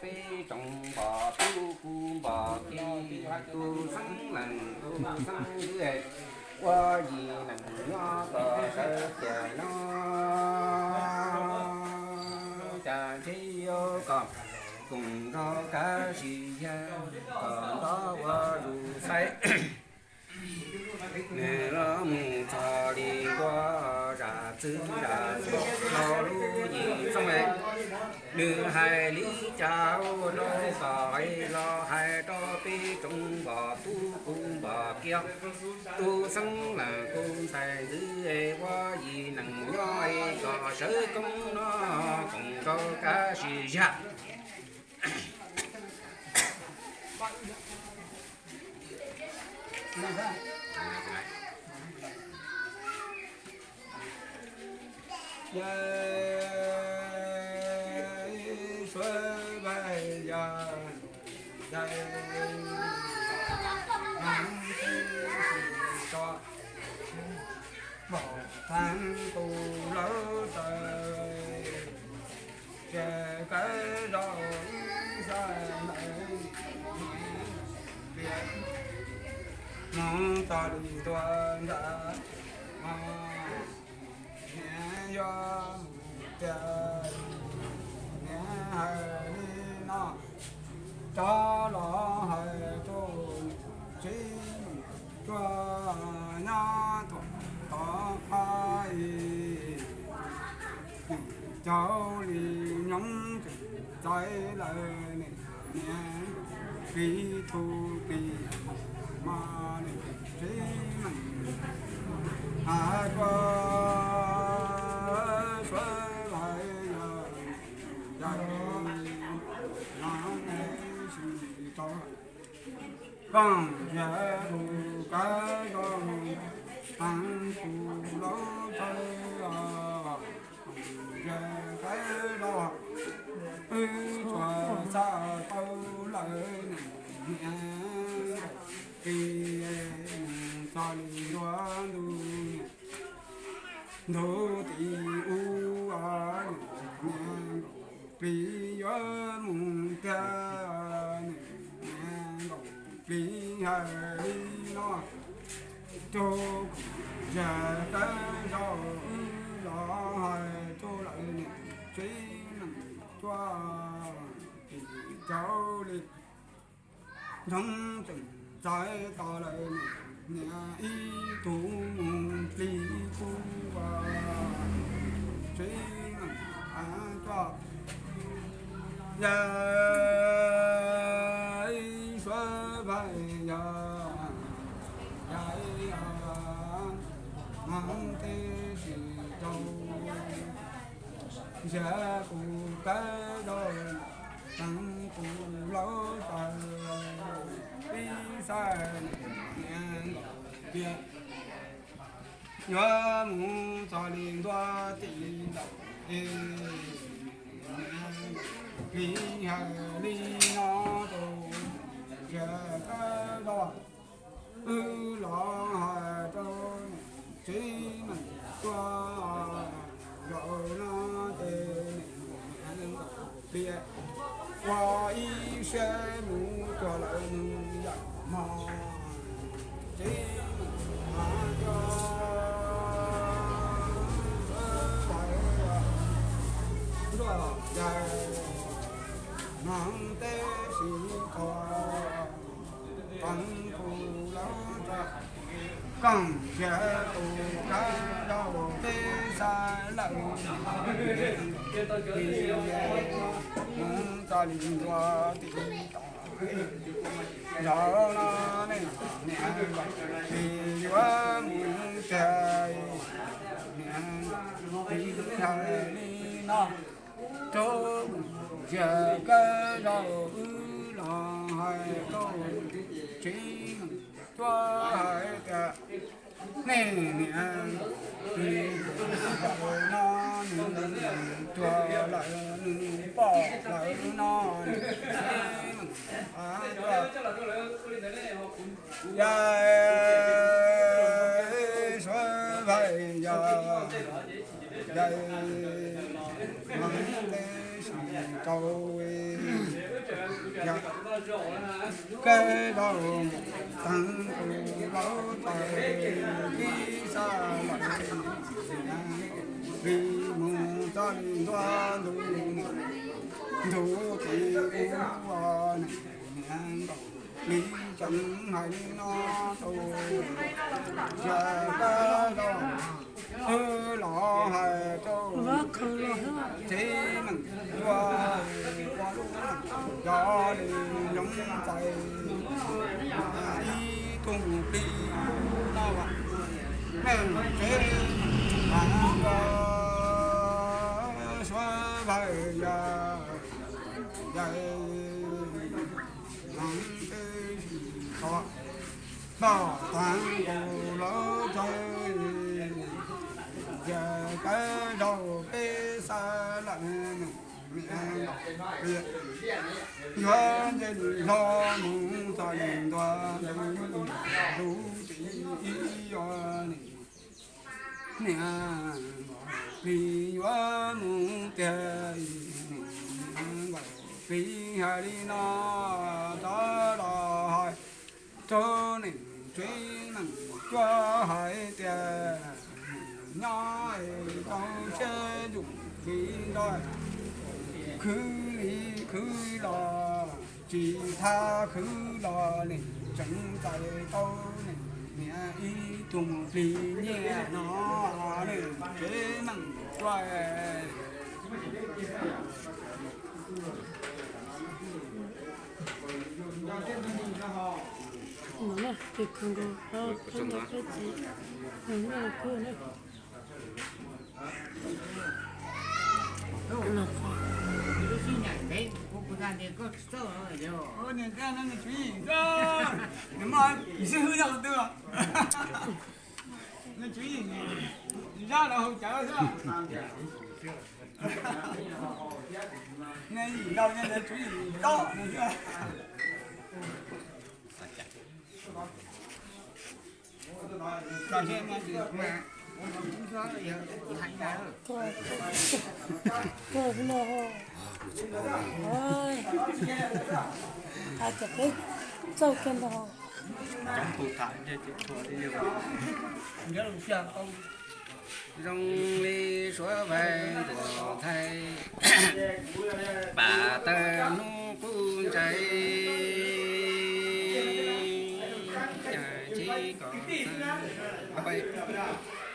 Peb tsoom npom tub kuv npom kiv, tus xeeb leej tus xeeb ntxwv, ua yim neeg nyob kom sawv kiag no. Cas ntshe yuav kom koom nrog kav sim yag, kom nrog ua zus xaiv. Nws los mus txog li ntua zam txwv zam txwv los lub yim xeeb, nws hais li cas ua rau tom los hais rau peb tsoom npom tub kuv npom kiv, tus xeeb leej tus xeeb ntxwv, ua yim neeg nyob kom sawv koob no, koom nrog kav sim yag. Suav Vais Yas, Yas, Mab Teb Sis Tso, Mom Thab Tus Laub Tawg, Tsev Kawb Zos Wb Xab Lawm, Plias Moov Txos Lis Ntuag Ntxawm, Niam yuav mus tiag, niam hais li no, rov los hais rau niam tsev neeg tuaj nyob tuaj tod qab es, caug li nyob txawv lawm ne, niam plig tug plig mas niam tsev neeg hais tuaj, Suav Vais Yas, Yas, Mab Teb Sis Tso, Koom Zia Tus Kab Zos, Thab Tus Laub Tawg, Koom Zia Kawb Zos, wb tsuas xav tau lawm niam, niam plig mus txog li ntua ntu niam, ntu tim ub niam, niam plig yuav mus tiag, niam plig hais li no, rau Koom Zia Kawb Zos, wb los hais rau lawm niam tsev neeg tuaj, caug li nyob tseem txawv tod lawm, niam ib tug mus plig kuv ua tsev neeg tuaj, Yas, Suav Vais Yas, Yas, Mab Teb Sis Tso, Zia Tus Kab Zos, Thab Tus Laub Tawg, Wb Xab Lawm, niam yuav mus txog li ntua tim ntawm es, niam plig hais li no rau Zia Kawb Zos, wb los hais rau niam tsev neeg tuaj zaum no ces niam plig ua ib siab mus cuag lawm nws yam mog. Tsev neeg mas cov Suav Vais Yas, Yas, Mab Teb Sis Tso, Thab Tus Laub Tawg, Koom Zia Tus Kab Zos, Wb Xab Lawm, mus txog li ntua tim tod zaum no ne, niam plig yuav mus tiag, niam plig hais li no, rau Zia Kawb Zos, wb los hais rau tsev neeg tuaj hais tias, nej niam, zaum no nws cuag lawm nws pom lawm no, Yas, Suav Vais Yas, Yas, Mab Teb Sis Tso, Yog kawg zaum teev tus lawv tawg tib sab lawm, li mus txog li ntua ntu, ntu txiv ua niam nkaum li tseem hais li no rau yog kawg zaum wb los hais rau tsev neeg ua ua lub neej cov li yoov txais ib tug plig no vas neeg tsev neeg ua suav vawg yog yawg neeg teb si tso noj taag nkaus lawv txawg yawg kawg zaum peb xav lawm niam los qia yuav nce li hlo mus txog li ntua ntu txiv ib yuav niam plig yuav mus tiag nkaus plig hais li no rov los hais rau niam tsev neeg cuab hais tias nyob tau siab ntsum li nrog khwv li khwv los tsis thab khwv los niam tseem txais tau niam niam ib tug plig nyiaj no niam tsev neeg cuab. Nws tswv yim zaj los haus cawv xwb. Yim laus tswv yim dob no xwb. Hais tias peb txawj kiag ntag. Zoo li suav vawg ntuas ntxhais, pam tawg hnub qub ntsais, cas tsis kom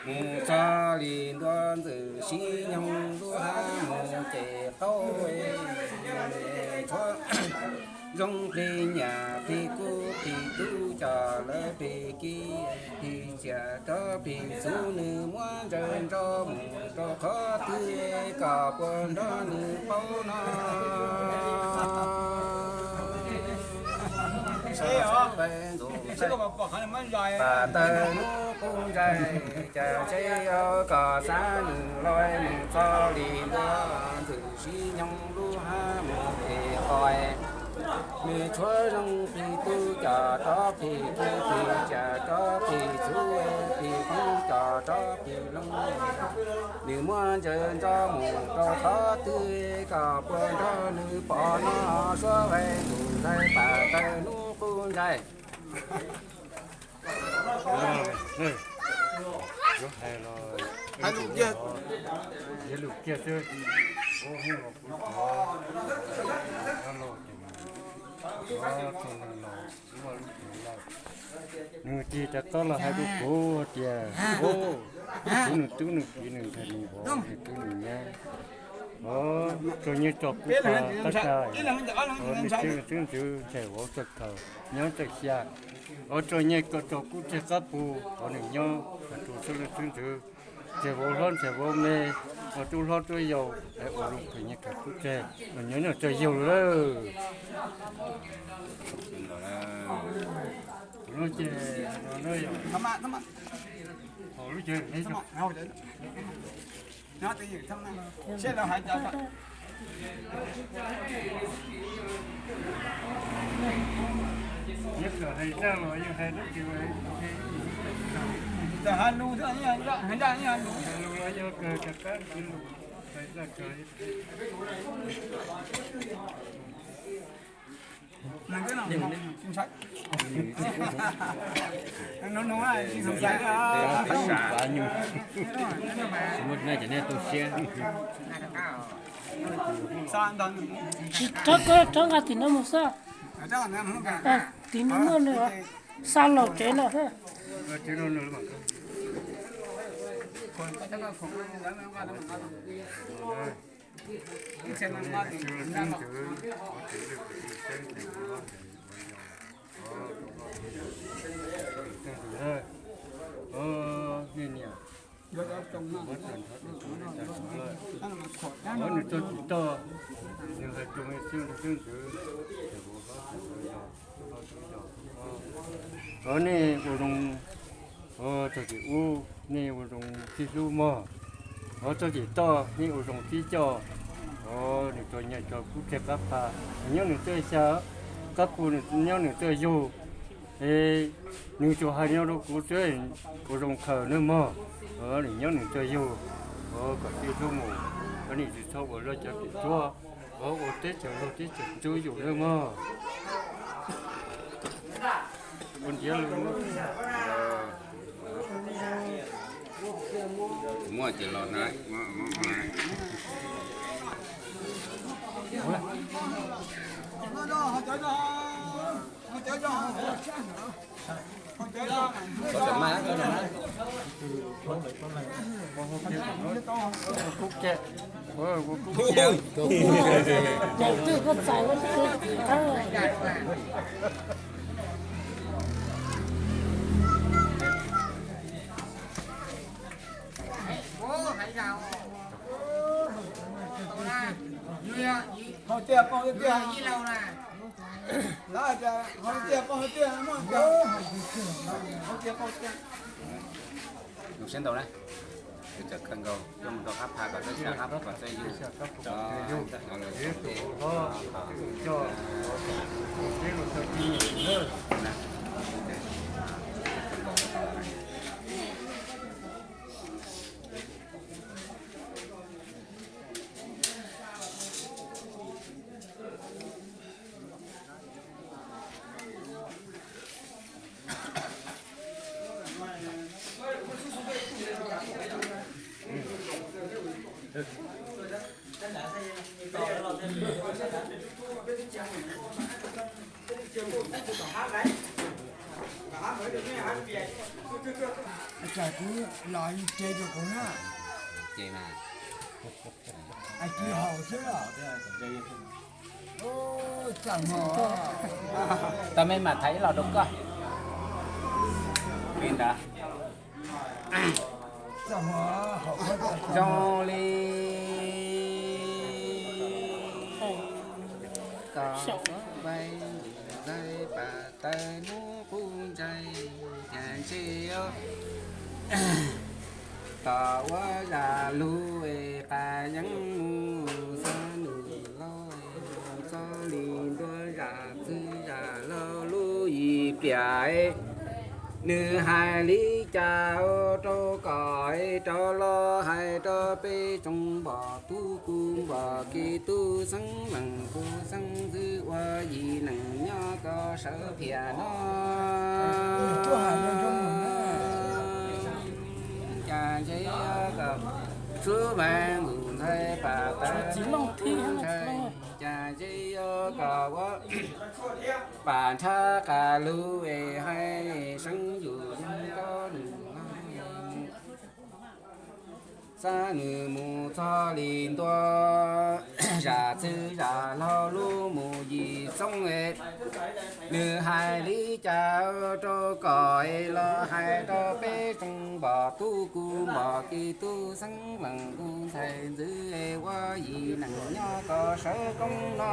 mus txog li ntua ntxwm sib nyoog lub hab mus ces qaub tshuav zoo plig nyam plig kub plig tub coj lawv plig kib plig tsiaj rov plig txhuv nws muab ntsaws nrov mus rau qhov twg kom puas nrog nws paub no. Pam tawg hnub qub ntsais, cas tsev yog kom xav nws los nws txog li ntua ntxwm sib nyoog lub hab mus plig qos. Nws tshuav zoo plig tub coj rov plig kib plig tsiaj rov plig txhuv plig qoob coj rov plig loo. Nws muab ntsaws nrov mus rau qhov twg kom puas nrog nws pom no. Suav vawg ntuas ntxhais, pam tawg hnub qub ntsais. Yuav hais los hais lus kiag, hais lus kiag xwb. Ua hauj los kuv tuav, los ces tuav txog nws los ua lub tuav lawm. Nws tig rov qab los hais rau kuv tias, kuv nws tub nws kiv nws ntxhais nws vauv nws tub nws nyab, ua tso nyiaj tso kub tab sis, ua nws tub nws xeeb ntxwv ntxhais vauv txog thaum nyob txog xya, ua tso nyiaj tso kub tseg qab pug, ua nws nyob thaum tus xeeb leej xeeb ntxwv, ntxhais vauv hlob ntxhais vauv me, ua tub hlob tub yau, ua lub phem nyiaj khav kub tseg, nws nyob nyob txog yaug lawm. Lub ces, lub ces, nyob kawm hais zaj los yeej hais lub ces, hais lus los yog kawg kawg qab lus, hais zaj kawg. Tsis muaj nej cov nej tu siab. Rov, rov nqa tim no mus xwb. Tim no muaj nws xa los tsev no xwb. Nws txog tsis toj, nws hais tsoom xeeb ntawd xeeb ntxwv, nej ua zoo, txog tsis ub nej ua zoo tib hlub mog, txog tsis toj nej ua zoo tib coj, nws txog nyiaj txog kub tseg qab pha, nws nyob nws txoj xya, qab phu nws nyob nws txoj yug, es nws tsuas hais nyob rau kuv xwb, ua zoo khaws nawb mog, nws nyob nws txoj yug, kom tib hlub mus, nej tsis txhob ua loj cov tim tsuab, ua teb chaws luag teb chaws ntxub yus nawb mog. Ua ntiav muaj ces los na. Hauv tiag, pog tiag. Lawv tias hauv tiag, pog tiag, muaj tiag. Hauv tiag, pog tiag. Nug siab ntau na. Kws txawm khaws nkaus coj mus rau qab pha kom txawj xya qab kom txawj yug. Cas kuv los ces rau kuv na. Ces mas. Ai, kuv haus xwb los. Tau me mas thaiv ib los rau koj. Li ntawd. Zoo li koj vaim ntxhais pam tawg hnub qub ntsais, cas ntshe tom ua zam lug es qas yeeb mus xab nws lauj, txoj li ntuag zam txwv zam laug lub yim pliam. Nws hais li cas rau koj rov los hais rau peb tsoom npom tub kuv npom kev tub xeeb leej kuv xeeb ntxwv ua yim neeg nyob koj sawv phiaj no. Cas ntshe yog koj tshuav vaim mus ntxhais pam tawg hnub qub ntsais, cas ntshe yog koj ua pam nrhab qas lug es hais seeb yus koj nws xab nws mus txog li ntuag zam txwv zam laug lub mus yim txoob es. Nws hais li cas rau koj es los hais rau peb tsoom npom tub kuv npom kev tub xeeb leej kuv ntxhais ntxwv es ua yim neeg nyob koj sawv koob no.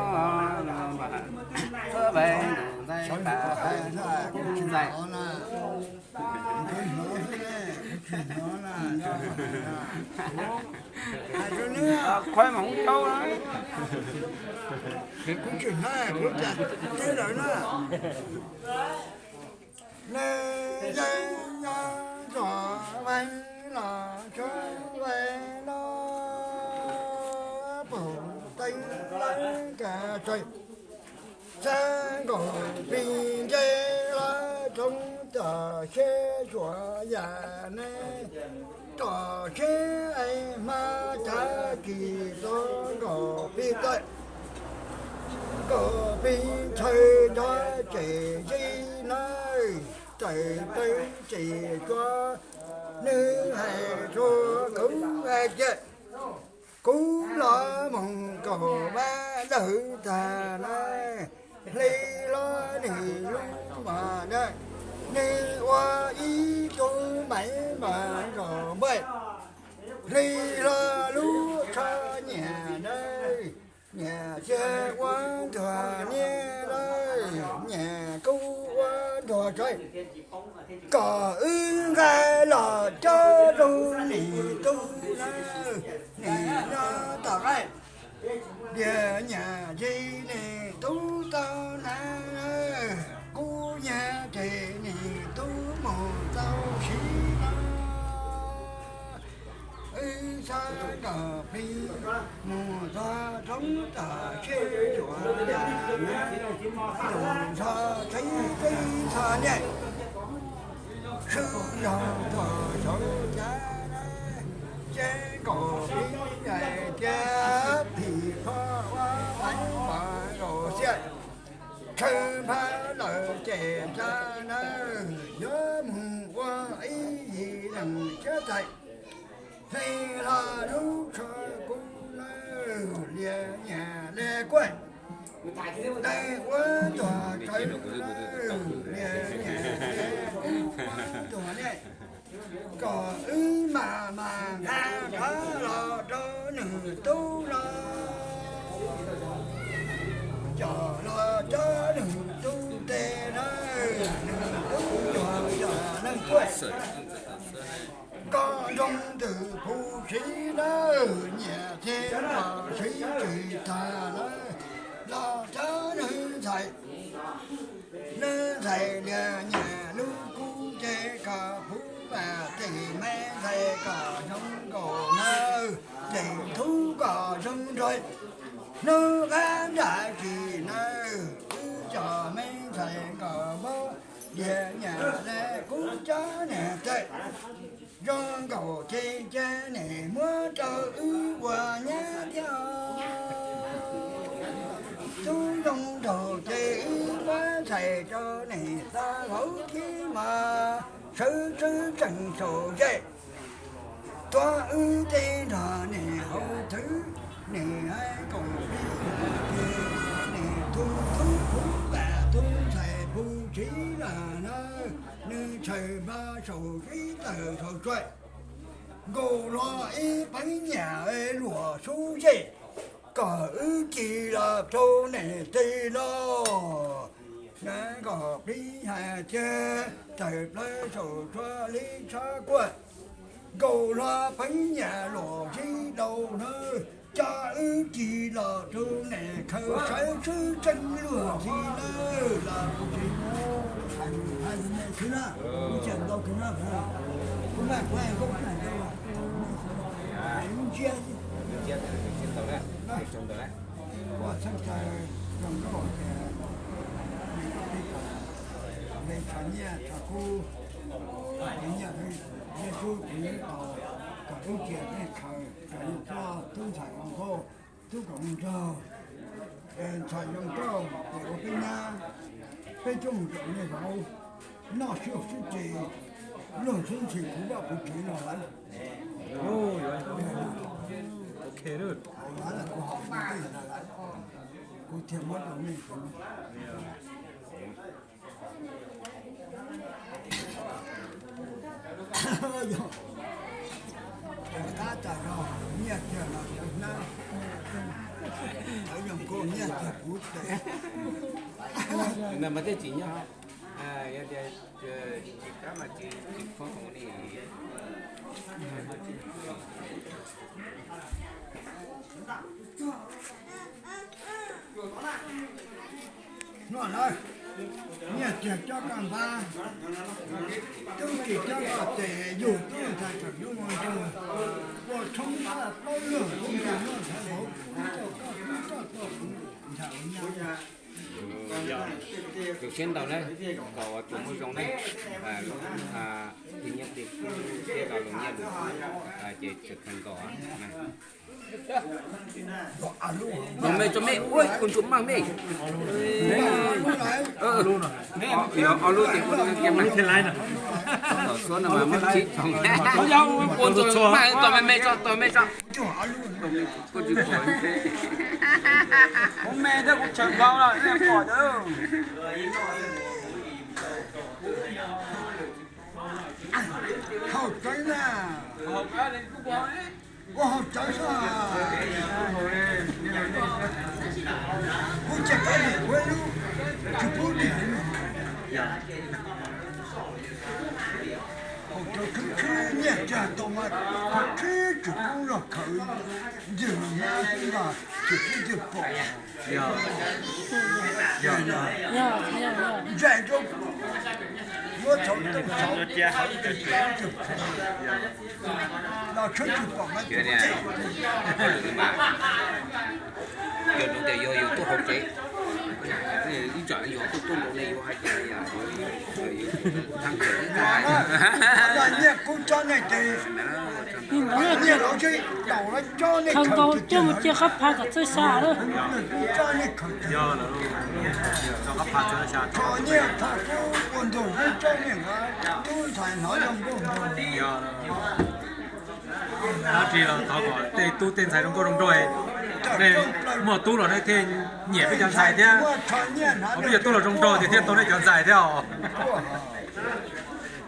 Txhuav vaim mus ntxhais pam tawg hnub qub ntsais. Kuv tsis hnov kuv cas teb lawm na. Neb yeej nyob txog vaim los tsuav vaim los pum teeb lawv kav tsawg. Xab nkaum plig nce los roob tom siab suav yam ne, tom siab es hma cav kis txog nkaum plig tawm, nkaum plig ntshaw nrov ces zib nawb, tawm plaws ces tsuav, nws hais rau kuv hais tias, kuv los mus nkaum vaj lawm tag na, hli hlo nws lub mas na, nws ua ib tug maiv mas nkaum npaum, hli hlo lub tsho nyiam na, nyiam tiag ua ntuag niaj lawm, nyiam kuj ua ntuag tsaib, kom wb nqa los cob rau nws tub na, nws nyob tom qaij, tias nyiam ces nws tub tau na, kuv nyiam ces nws tub mus tau siv na. Wb xab nkaum plig mus txog roob tom siab suav yam ne, tus ntxhua txheeb txheeb txhua niaj, swb zog txog saum cav na, ces nkaum plig hais tias phim kho ua maiv mas nkaum xiab, tshaw npha lawm ces tsa nawb, yuav mus ua ib yim leej tshiab txhais, hli hlo lub tsho kub lawm, lias nyiam lias kuj, nws ua ntuag tsawv lawm, lias nyiam lias kuj ua ntuag niaj, kom wb mam mam nqa rov los rau nws tub no, coj los cov nws tub tes na, nws tub cuag cov neeg tuaj, koj nroo ntws phu siv nawb, nyiam ces los siv tsis tag lawm, los cov neeg ntxhais, neeg ntxhais lias nyiam lub kub ces kom phu mam ces me ntxhais kom zoo nkaus nawb, ces thub kom zoo nraug, hnub qab nram tsis nawb, wb cov me ntxhais nkaus npaum, lias nyiam li kuv cov niam txiv, zoo nkaus ces cia niam muab rau wb ua nyab thiab. Tub zoo nraug ces wb muab ntxhais rau niam xa hauv thiab mas, sawv sawv tsees saum zej, tuav wb tej nrog niam hauv thwv, niam hais kom plig hais tias, niam tus tub phu vam tus ntxhais phu tsiv lawm na, nws tshawm nplo saum sib tawm saum tsuas, nkaus hlo ib peev nyam luam xub zej, kom wb ci los rau niam tij no. Niam kom plig hais tias, tawm plaws saum tsuas li tshav kuaj, nkaus hlo peev nyam luam sib dau na, coj wb ci los rau niam khaws sawv sawv tsees luag ntxhi na. Los kuv tsis hais, hais me xwb na, kuv tseem ntau tus na, kuv mas kuv hais nkauj hais ntau, lub ntsiab, ua txheej taw zoo nkauj tias, me tshav nyiaj tshav kub, me nyiaj pheej, me tub pheej tau, kom wb cia pheej khaws, kom yus tub ntxhais zoo nkauj, tub kom zoo nraug, ntxhais zoo nkauj ces ua peb nyab, peb coj mus zaum niaj zaus, noj sib haum sib tes, luag ntxhi ntxhi kuv vaj kuv tsev no lawm. Kuv thiaj muab rau nej. Yog, qab tas zog nyiaj tiag los sawv hnab, sawv zoo nkauj nyiaj tiag puv tes. Mas tej tsis nyob, yog tias tsis kab mas tsis tsis phob li. Noj lawm, nyiaj tiag coj koj npab, tub tsis coj koj tes, yug tub ntxhais tseem yuav ua nraug, ua tshoob npab plaub leeg, tub ntxhais noj ntxhais vauv, tub coj koj tub coj koj, ntxhais ua nyab. Zoo siab ntau na, kom tsuas muaj zoo na. Tus nyiaj tis thiab los lus nyiaj lus ces tseem kawg nkaus. Los me tso me, ua kuv ntsuag maj me. Ob lub ces ua lub thiaj laiv na. Tom suab no mas muab tsib txog. Ua ntsuag maj, tos me me tso, tos me tso. Kuv me thiab kuv tshawv nkaus lawm, nej pom na. Haus cawv na. Ua haus cawv xwb. Kuv tsis pub dim, kuv lub tsis pub dim. Haus cawv khwb khwb nyiaj tag tau mas khwb khwb tsis pub los khawv, ntxwg los nyab xwb mas tsis pub ntxwg pom. Ntsais rau muab txhaum tau txhaum, los tshawb tsis pom mas tsis pub. Cov nuav tias yog yus tuaj hauv tsev, ib tsam yus tuaj tuaj nraud ne yus hais tias yus thaj kawm ib tag, nyiaj kub tsob nej ces nyiaj lawv tsis tau lawv tsob nej khaws nkaus coj mus cia qab phav kom txawj xya lawm. Kho nyiaj kho kub ua ntug kub tsob nej tub ntxhais hnov zoo nkauj ntag. Dab tsi los thov kom tej tub tej ntxhais zoo nkauj zoo nraug. Nej muaj tub los nej thiaj nyiam peb cov ntxhais thiab. Peb cov tub los zoo nraug ces thiaj tau nej cov ntxhais thiab os.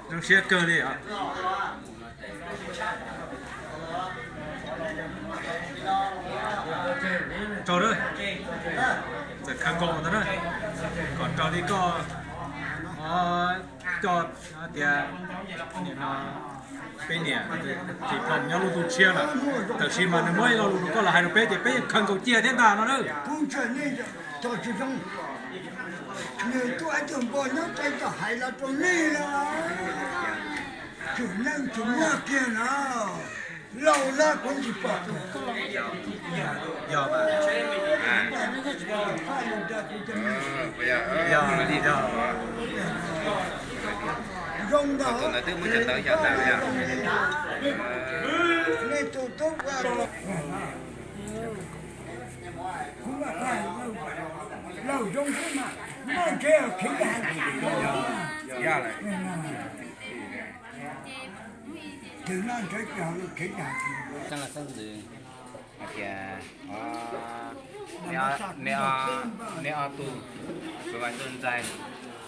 Zoo siab kawg li os. Tsaug na, txawm khaws nkaus ntag na, kom raws li koj coj tias nim no peb niam tsis pom nyob lub ntuj tshiab lawm, tab sis mas nws muab ib lo lus rau koj los hais rau peb ces peb yeej khaws nkaus cia thiab ntag no na. Nws tuaj ib tug npog nyob pem tod hais los rau nej los tseem neej tseem muaj kiag no. Laus lawm kuv tsis pom. Zoo ntau. Nej tus tub laus zoo xwb mas muaj ntshe khiav Tsis noj ntshe tsis hauv lub tsev dag. Xeeb los xeeb ntxwv hais tias, nej ob tug, kuv vas ntxuj ntxais,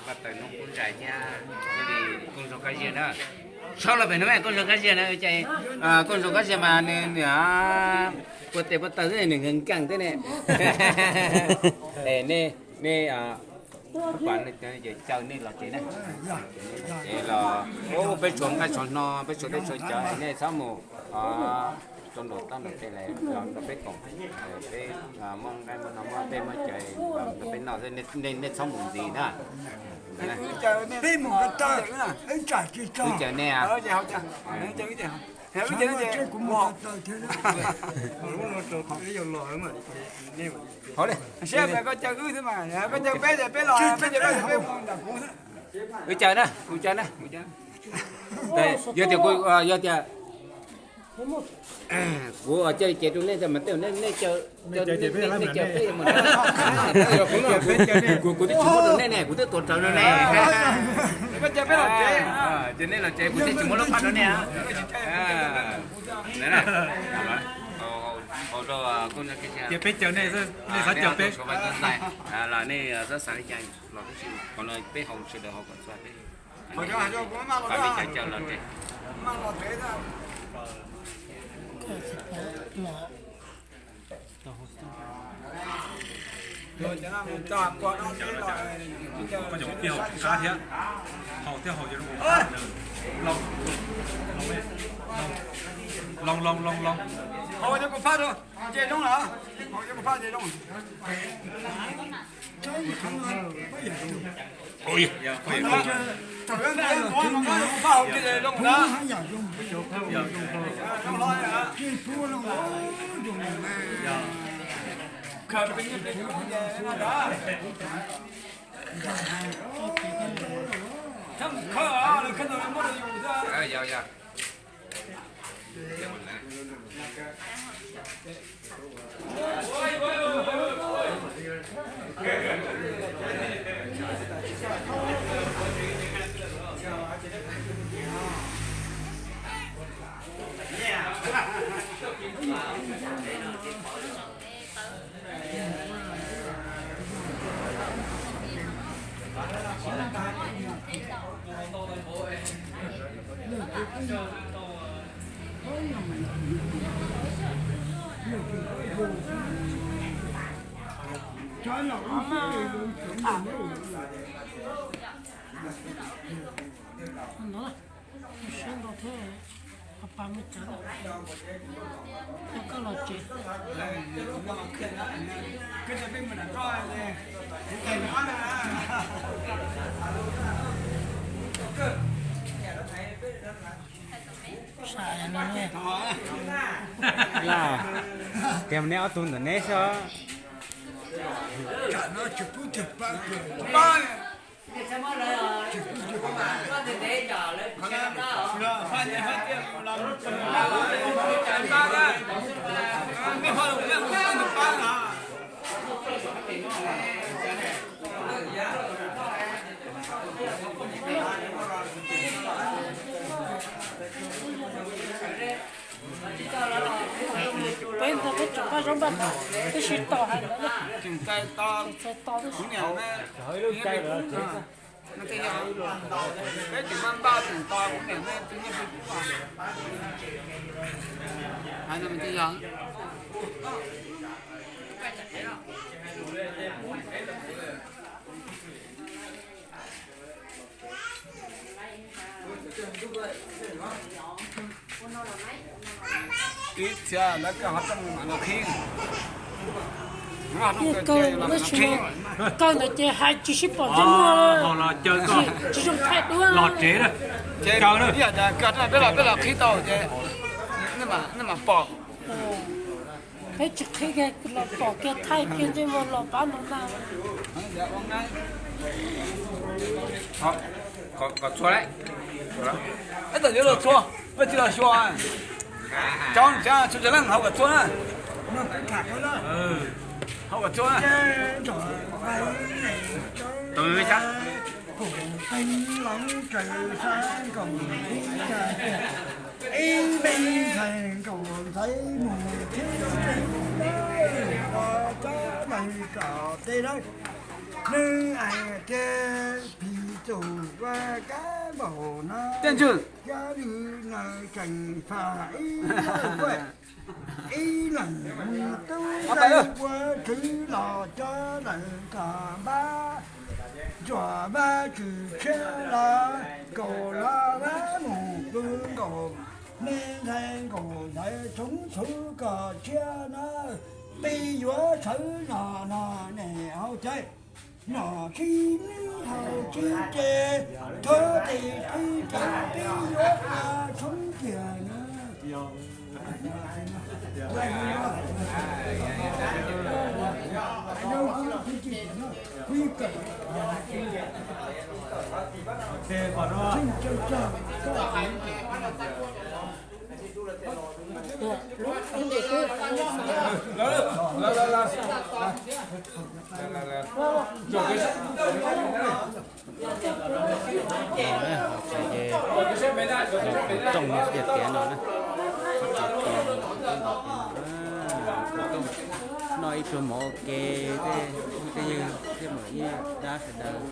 koj taws noob kub ntsais thiab, li Kooj Zoo Kab Ziag na. Saub los pem no, Kooj Zoo Kab Ziag na, Kooj Zoo Kab Ziag mas nws, nws puag tes puag taw xwb nws nkees nkees thiab ne. Nej, nej, caw nej los tsev na. Ces los peb tshuav nqaij tshuav hno, peb tshuav teb tshuav chaw, nej txhob mus rau nraum toj nraum tes los rau peb koom, peb muaj nqaij muaj hno muaj tej muaj chaw los rau peb noj, nej txhob mus ntxiv na. Wb caw nej, wb caw na, wb caw na. Yog tias, yog tias kuv caw li ces rau nej mas tej nej caw, nej caw peb, kuv twb tsis muab rau nej ne, kuv twb tuav rawv no ne. Ces nej los tsev kuv thiaj tsis muab lub paj rau nej. Ces peb caw nej, nej xav caw peb los nej xav xav li cas los tib si, qhov no peb haus sawv daws haus kom txhua peb, pab peb caw caw los tsev. Koj cov pib haus tsis qab thiab, haus thiab haus ces zoo. Loo, loo, loo, loo. Haus cov kuv phaj rau, ces zoo lawm. Haus cov kuv phaj ces zoo. Siab ntau thiab, qhov pas me cov, koj los tsev. Laj, tias neb ob tug ntawm neb xwb. Peb ntawd peb tseem npaj zaub npaj mov, peb sib tos hais ntawd, tseem txais tos tib si. Peb tseem npaj npaj tseem tos kuv niam me tub nyiaj pw. Hais no me tub yog. Ib txhia lawv koj ho rooj mam los qhib. Koj ntawd ces hais tsis sib pom ntsej muag, tsis zoo thaij duab. Los tsev na, ces ib yam tias koj peb los peb los qhib tau ces nej mam pom. Peb tsis qhib kiag los pom kiag thaij kiag ntsej muag los pab no ntag. Kom txhua lawm. Ib tawm yuav los txhua, peb tsis los xyuas. Cov txhua leej haus kom txhua na. Haus kom txhua na. Tus me sab. Ib me ntxhais nkaus ntxhais mus txhib txhib lawm, ua cov neeg kom tej lawm, neeg ais kiag phim txum ua kab npaum no. Yog li no tseem faj ib lawm, ib leeg mus tub ua tswv los cov neeg kom npab, ntsuam npab tswv tshiab los kaum los npab mus pw nkaus, me ntxhais nkaus ntawd txhoov txhuv kom tshiab na, peb yuav sawv no no niam hauv cawv. Nom tsib neb haus tsib ces thuav tes tsib ces peb yuav ua tshoob kiag na. Los na, ces los kuv tooj tiag tiag no na. Noj ib pluag mov ua ke, tej phooj tej ywg thiab muam ib dab sawv daws,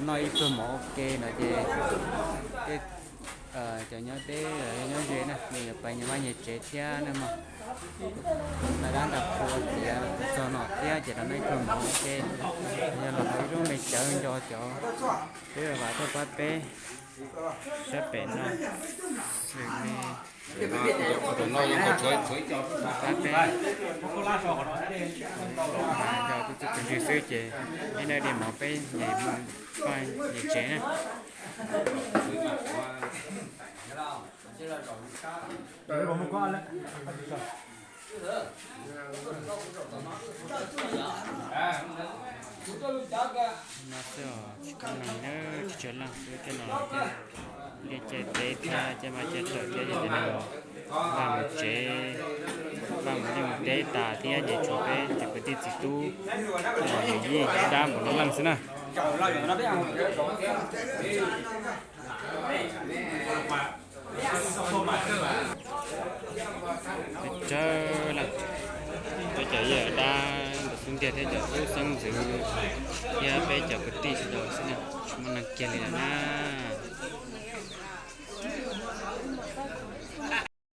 noj ib pluag mov ua ke no ces tej cov nyob teb nyob ze na, nyias pais nyias vaj nyias tsev thiab na mog. Noj dab ntaj qhua tiav txog no thiab ces los noj ib pluag mov ua ke, yog los ib lub me cawv nco cov peb vam tuaj pab peb sab pem no, xws li pab peb, yog tus tus ntswg xwb ces ib naj li mov peb nyias mus koj nyias tsev na. No xwb os, tsis muaj neeg na, tsis tsawg leej xwb, cov no ces liaj caij teb thiab caij mab caij rawm thiab ces cov neeg vaj mus tsev, vaj mus liaj mus teb tas thiab ces tshuav peb cov kwv tij txiv tub, yawm yij dab npaum no leej xwb na. Peb tsawg leej, peb cov yawm dab ntawm xub ntiag thiab cov tub xeeb ntxwv thiab peb cov kwv tij sawv daws xwb na, tsis muaj neeg kiag li lawm na.